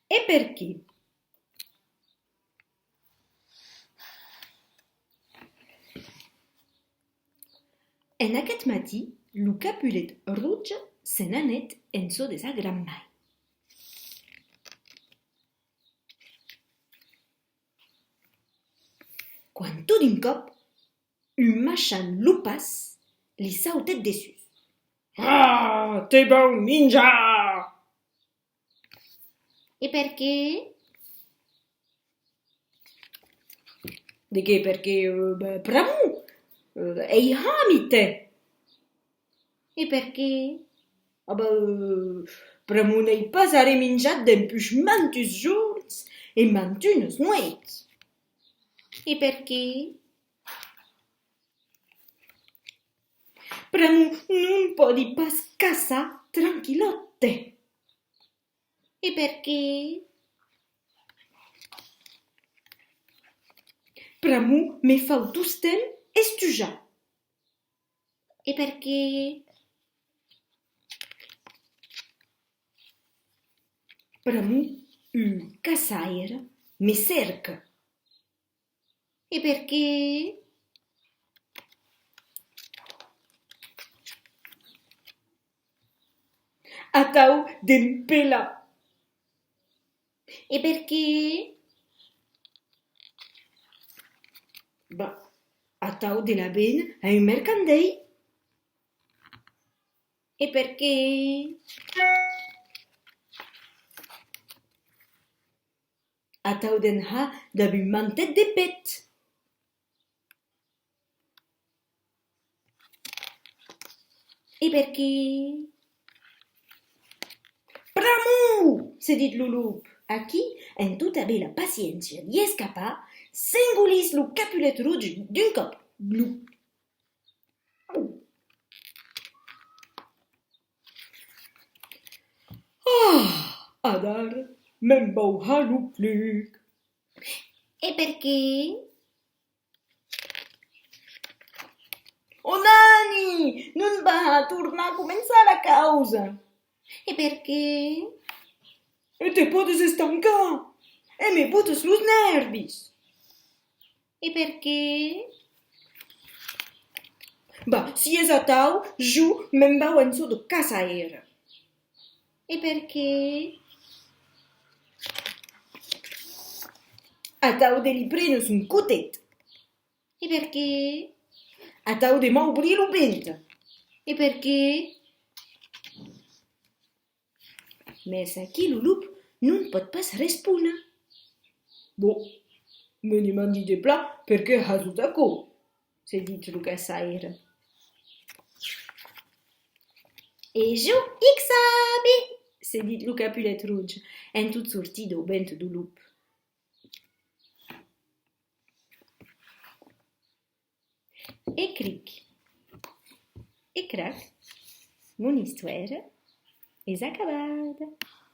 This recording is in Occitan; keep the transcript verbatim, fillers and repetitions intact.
E perqué? En aqueth matin, lo Capulet Roge se n'anèt en çò de sa grand-mair. Quan tot d'un còp, un machant lopàs li sautèt dessús. Ah, te vau minjar! E perqué? De qué? Perqué, eh, ben, pr'amor, eh, ei hami, tè. E perqué? Ah ben, eh, pr'amor n'èi pas arren minjat dempuish mantuns jorns e mantunas nueits. E perqué? Pr'amor non pòdi pas caçar tranquillòt, tè. E perqué? Pr'amor me fau tostemp estujar. E perqué? Pr'amor un caçaire me cèrca. E perqué? Atau d'empela. E perqué? Bah, atau de la véner a un mercandèir. E perqué? Atau de'n har dab un mantet de pèth. E perqué? Pr'amor! Se ditz lo lop. Aquí, en tota bèla paciéncia li escapa, s'engolís lo Capulet Roge d'un còp. Glop! Ah, adara me'n vau har lo cluc. E perqué? Oh nani! Non va tornar començar la causa! E perqué? E te pòdes estancar! E me botas los nèrvis! E perqué? Bah, si es atau, jo me'n vau en çò de caçaire. E perqué? Atau de li préner son cotet. E perqué? Atau de m'aubrir lo vente. E perqué? Mès aquí lo lop non pòt pas respóner. Bon, me demandi de plan perqué hasot aquò, se ditz lo caçaire. E jo ic sabi, se ditz lo Capulet Roge, en tot sortir dau vente dau lop. E cric e crac, mon istoèra es acabada.